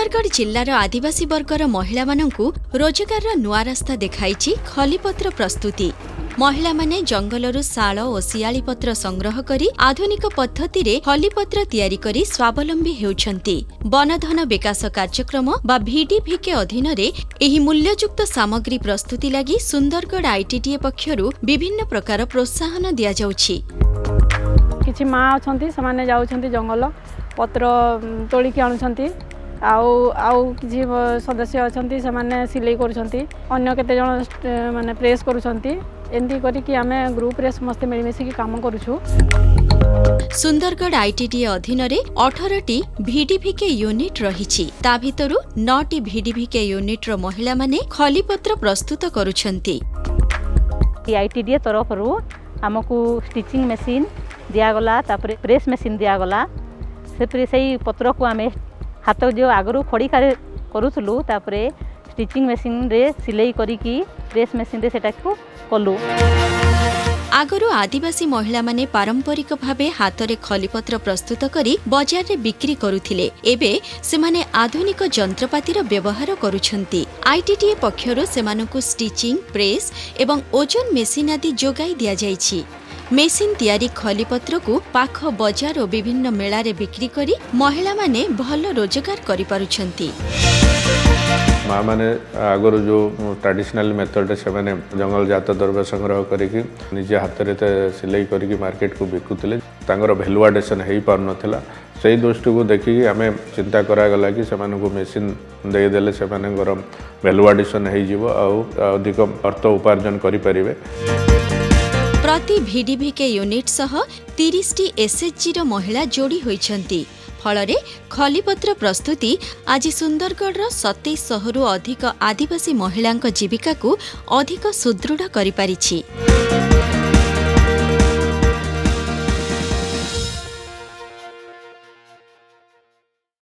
ସୁନ୍ଦରଗଡ଼ ଜିଲ୍ଲାର ଆଦିବାସୀ ବର୍ଗର ମହିଳାମାନଙ୍କୁ ରୋଜଗାରର ନୂଆ ରାସ୍ତା ଦେଖାଇଛି ଖଲିପତ୍ର ପ୍ରସ୍ତୁତି। ମହିଳାମାନେ ଜଙ୍ଗଲରୁ ଶାଳ ଓ ଶିଆଳି ପତ୍ର ସଂଗ୍ରହ କରି ଆଧୁନିକ ପଦ୍ଧତିରେ ଖଲିପତ୍ର ତିଆରି କରି ସ୍ୱାବଲମ୍ବୀ ହେଉଛନ୍ତି। ବନଧନ ବିକାଶ କାର୍ଯ୍ୟକ୍ରମ ବା ଭିଡିଭିକେ ଅଧୀନରେ ଏହି ମୂଲ୍ୟଯୁକ୍ତ ସାମଗ୍ରୀ ପ୍ରସ୍ତୁତି ଲାଗି ସୁନ୍ଦରଗଡ଼ ଆଇଟିଡିଏ ପକ୍ଷରୁ ବିଭିନ୍ନ ପ୍ରକାର ପ୍ରୋତ୍ସାହନ ଦିଆଯାଉଛି। କିଛି ମା ଅଛନ୍ତି, ସେମାନେ ଯାଉଛନ୍ତି, ଜଙ୍ଗଲ ପତ୍ର ତୋଳିକି ଆଣୁଛନ୍ତି। ଆଉ କିଛି ସଦସ୍ୟ ଅଛନ୍ତି, ସେମାନେ ସିଲେଇ କରୁଛନ୍ତି। ଅନ୍ୟ କେତେଜଣ ମାନେ ପ୍ରେସ୍ କରୁଛନ୍ତି। ଏମିତି କରିକି ଆମେ ଗ୍ରୁପରେ ସମସ୍ତେ ମିଳିମିଶିକି କାମ କରୁଛୁ। ସୁନ୍ଦରଗଡ଼ ଆଇଟିଡିଏ ଅଧୀନରେ 18ଟି ଭିଡିଭିକେ ୟୁନିଟ୍ ରହିଛି। ତା ଭିତରୁ ନଅଟି ଭିଡିଭିକେ ୟୁନିଟ୍ର ମହିଳାମାନେ ଖଲିପତ୍ର ପ୍ରସ୍ତୁତ କରୁଛନ୍ତି। ଆଇଟିଡିଏ ତରଫରୁ ଆମକୁ ଷ୍ଟିଚିଂ ମେସିନ୍ ଦିଆଗଲା, ତାପରେ ପ୍ରେସ୍ ମେସିନ୍ ଦିଆଗଲା। ସେଥିରେ ସେଇ ପତ୍ରକୁ ଆମେ ହାତ ଯେଉଁ ଆଗରୁ ଖଡ଼ିକାରେ କରୁଥିଲୁ, ତାପରେ ଷ୍ଟିଚିଂ ମେସିନ୍ରେ ସିଲେଇ କରିକି ପ୍ରେସ୍ ମେସିନ୍ରେ ସେଟାକୁ କଲୁ। ଆଗରୁ ଆଦିବାସୀ ମହିଳାମାନେ ପାରମ୍ପରିକ ଭାବେ ହାତରେ ଖଲିପତ୍ର ପ୍ରସ୍ତୁତ କରି ବଜାରରେ ବିକ୍ରି କରୁଥିଲେ। ଏବେ ସେମାନେ ଆଧୁନିକ ଯନ୍ତ୍ରପାତିର ବ୍ୟବହାର କରୁଛନ୍ତି। ଆଇଟିଡିଏ ପକ୍ଷରୁ ସେମାନଙ୍କୁ ଷ୍ଟିଚିଂ, ପ୍ରେସ୍ ଏବଂ ଓଜନ ମେସିନ୍ ଆଦି ଯୋଗାଇ ଦିଆଯାଇଛି। ମେସିନ୍ ତିଆରି ଖଲିପତ୍ରକୁ ପାଖ ବଜାର ଓ ବିଭିନ୍ନ ମେଳାରେ ବିକ୍ରି କରି ମହିଳାମାନେ ଭଲ ରୋଜଗାର କରିପାରୁଛନ୍ତି। ମାଆମାନେ ଆଗରୁ ଯେଉଁ ଟ୍ରାଡ଼ିସନାଲ୍ ମେଥଡ଼ରେ ସେମାନେ ଜଙ୍ଗଲ ଜାତ ଦ୍ରବ୍ୟ ସଂଗ୍ରହ କରିକି ନିଜେ ହାତରେ ସିଲେଇ କରିକି ମାର୍କେଟକୁ ବିକୁଥିଲେ, ତାଙ୍କର ଭ୍ୟାଲୁ ଆଡିସନ୍ ହେଇପାରୁନଥିଲା। ସେଇ ଦୃଷ୍ଟିକୁ ଦେଖିକି ଆମେ ଚିନ୍ତା କରାଗଲା କି ସେମାନଙ୍କୁ ମେସିନ୍ ଦେଇଦେଲେ ସେମାନଙ୍କର ଭ୍ୟାଲୁ ଆଡିସନ୍ ହେଇଯିବ ଆଉ ଅଧିକ ଅର୍ଥ ଉପାର୍ଜନ କରିପାରିବେ। ପ୍ରତି ଭିଡିଭିକେ ୟୁନିଟ୍ ସହ 30ଟି ଏସ୍ଏଚ୍ଜିର ମହିଳା ଯୋଡ଼ି ହୋଇଛନ୍ତି। ଫଳରେ ଖଲିପତ୍ର ପ୍ରସ୍ତୁତି ଆଜି ସୁନ୍ଦରଗଡ଼ର 2700ରୁ ଅଧିକ ଆଦିବାସୀ ମହିଳାଙ୍କ ଜୀବିକାକୁ ଅଧିକ ସୁଦୃଢ଼ କରିପାରିଛି।